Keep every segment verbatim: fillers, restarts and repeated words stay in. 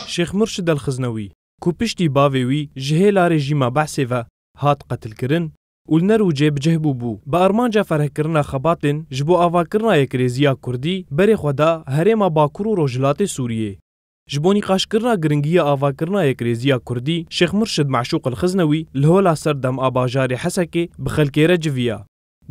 Şêx Murşid El Xiznewî, ku piştî bavê wî ji hêla rejîma Behsê ve hat qetilkirin û li Nerûcê bi cih bûbû, bi armanca ferehkirina xebatên ji bo avakirina yekrêziya Kurdî berê xwe da herêma Bakur û Rojhilatê Sûriyê. Ji bo nîqaşkirina giringiya avakirina yekrêziya Kurdî, Şêx Murşid Meşûq El Xiznewî li hola serdem a bajarê Hesekê bi xelkê re civiya.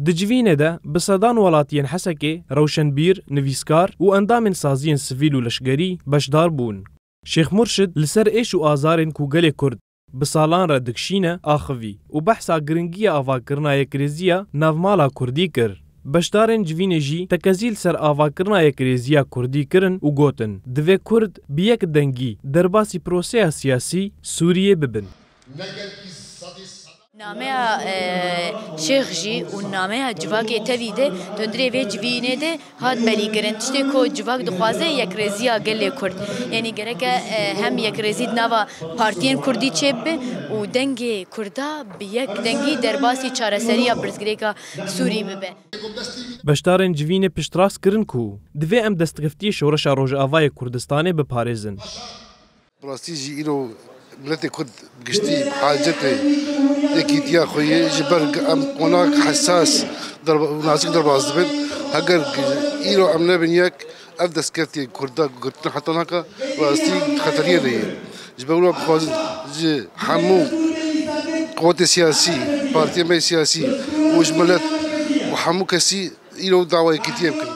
Di civînê de bi sedan welatiyên Hesekê, rewşenbîr, nivîskar û endamên saziyên sivîl û leşgerî beşdar bûn. Şêx Murşid li ser êş û azarên ku gelê Kurd bi salan re dikişîne axivî û behsa giringiya avakirina yekrêziya navmala Kurdî kir. Beşdarên civînê jî tekezî li ser avakirina yekrêziya Kurdî kirin û gotin, divê Kurd bi yek dengî derbasî proseya siyasî Sûriyê bibin. Nameya e, şêx jî û nameya civakê tevî de hundirê vê civînê de hat belîkirin. Tiştê ku civak dixwaze yekrêziya gelê Kurd. Yanî gereke e, hem yekrêzî di nava partiyên Kurdî çêbibe û dengê Kurda bi yek dengî derbasî çareseriya pirsgirêka Sûrî bibe. Beşdarên civînê piştrast kirin ku divê em destkeftiyê Şoreşa Rojavayê Kurdistanê biparêzin. Bi rastî jî îro miletê Kurd bi giştî bi hacetê yekîtiya xwe ye, ji ber em qonak hesas û nazik derbas dibin. Heger îro em nebin yek, ev destkeftiyê Kurda girtin heta naka bi rastî xeteriyê de ye. Ji ber wilo dixwazin ji hemû qewetê siyasî, partiyên me siyasî û ji milet û hemû kesî îro dawa yekîtiyê bikin.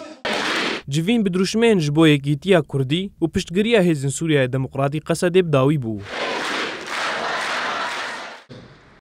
Civîn bi dirûşmeyên ji bo yekîtiya Kurdî û piştgiriya Hêzên Sûriyaya Demokratîk Qesedê bi dawî bû.